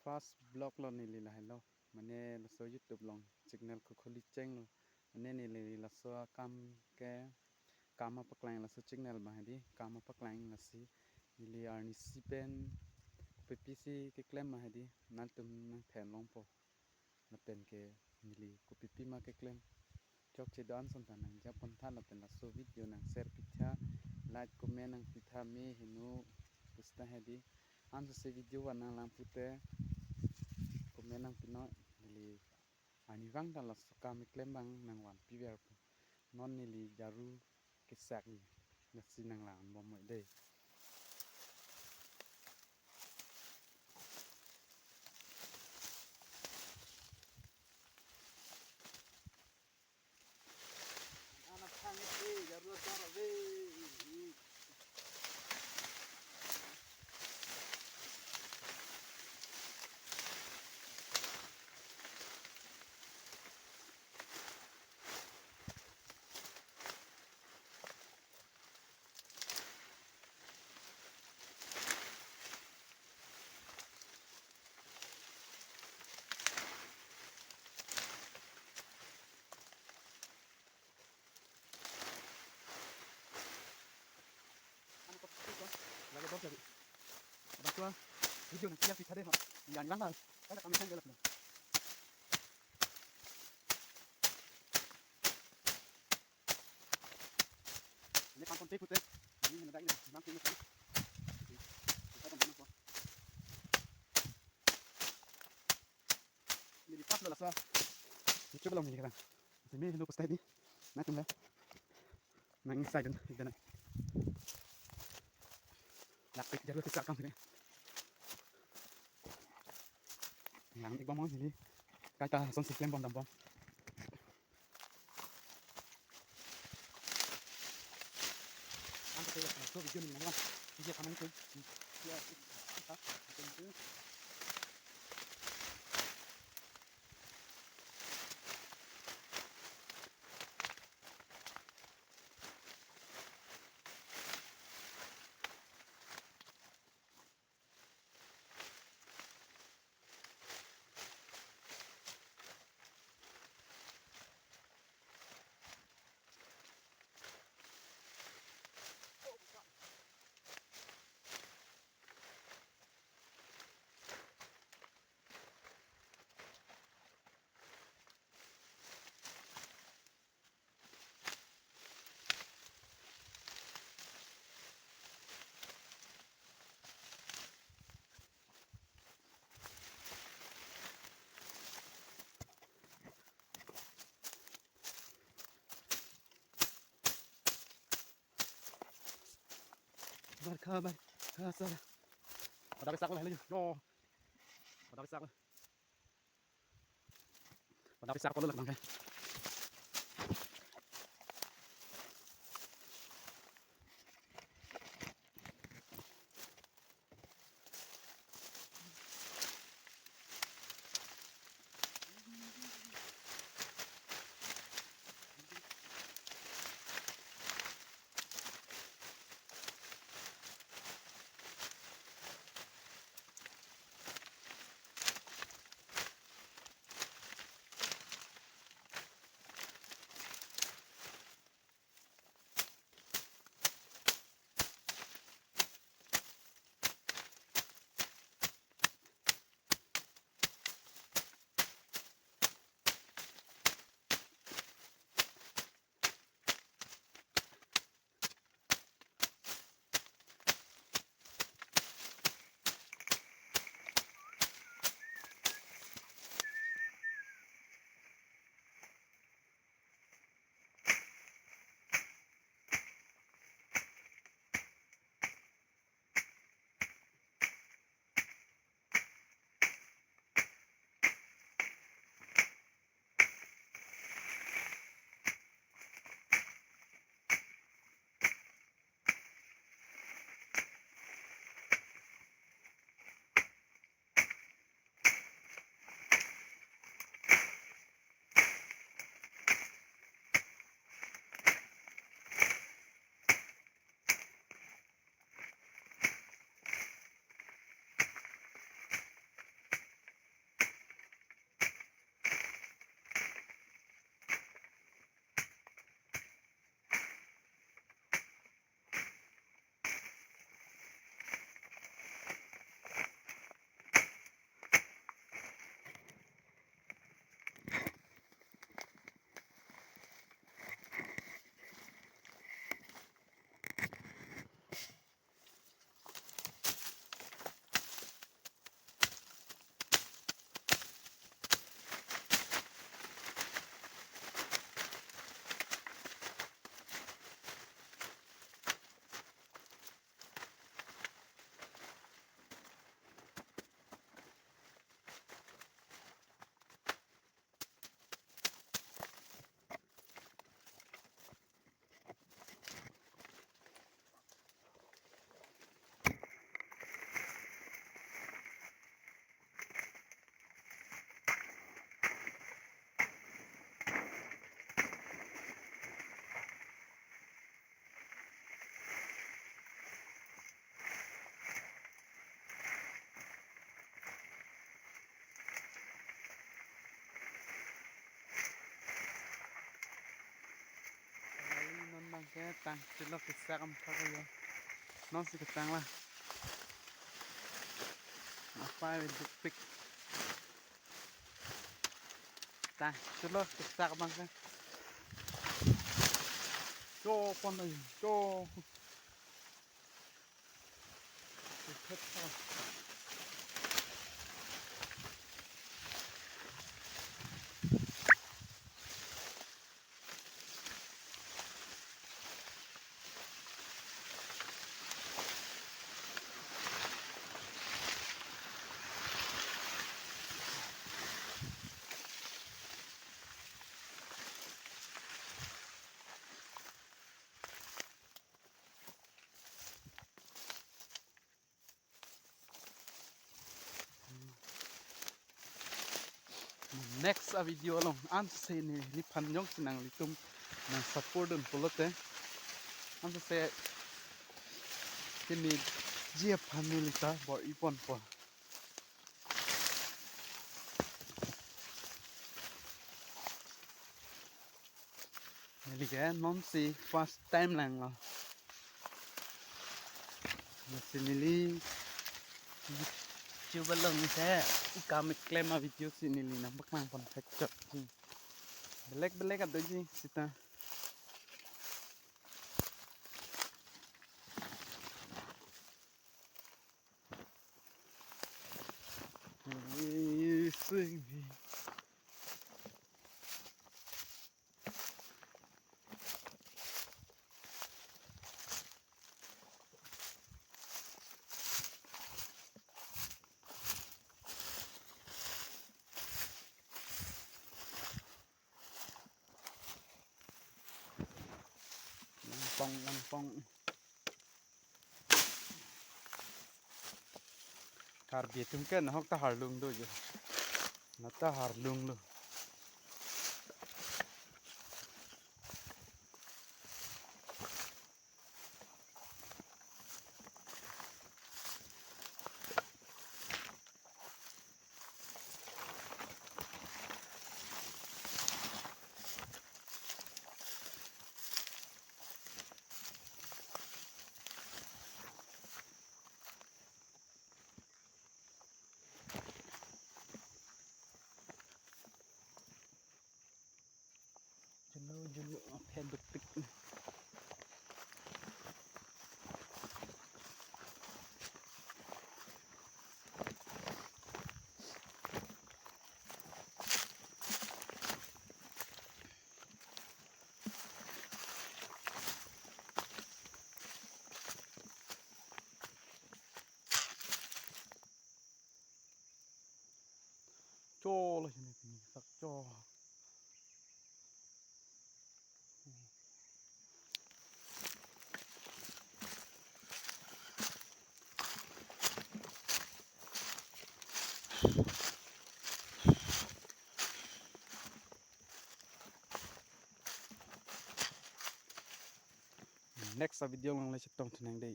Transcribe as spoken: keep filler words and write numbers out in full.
First vlog lo neli lahelo. Mane laso YouTube along channel ko khuli chenglo. Mane neli laso akam ke kam apaklang laso channel abang hedi. Kam apaklang lasi neli arnisi pen kopipisi keklem ma hedi. Nangtum nangthan longpo. Lapen ke neli kopipi ma keklem. Chokche do-an ason ta nangjapontha lapen laso video nang share pitha, like, comment nangpitha me heno pusta hedi. Ansose video van nanglang pute comment nangpinoi, neli arnivang ta laso kam keklem abang nangvanpiverpo. Non neli jaru kesak-i, lasi nanglang bom moi dei. Anak sangit eh, jaru asar eh. Ano ko ko lagi bom jadi. Abang tua video nang share pitha dei ho. Yan lang na. Kada kami sang gelak na. Ini pangkon te pute. Ini hendak ini, bang ini. Kita teman ko. Neli patlo laso. Neli patlo neli kadang. Simi heno pusta hedi. Nangtum le. Nang side dun, dun. Lakpik jaru kesak kam sini. Nang ik bom neli. Kaita asonsi klem bom dam bom. Ang kata ya, so video ni nang. Video kamu itu. Ya, apa? Itu. Barkha, barkha, sala. Pada besar ko lah, yo. Pada besar ko. Pada besar ko lah, bang. Tang, chelo kesak amthak yo. Non si ketang la. Apa ya dukpik. Tang, chelo kesak bang kan. Cho pon ayo, cho. Next a video along ansi neliphan jongsi nanglitum nang support dun pulote, ansi se kini ji aphan neli ta bor-i ponpo. Neli ke non si first time lang lo. Lasi neli YouTube along se ikam iklem a video si neli nangpaklang pon thek chot ji. Belek belek adoji sita. Neli sing. Langpong, langpong. Karbi atum ke nahok ta harlung do jo. Na ta harlung lo. Jelo jelo aphe dukpik. Cho lo sini pini sak cho. Next a video along le chetong thunang dei.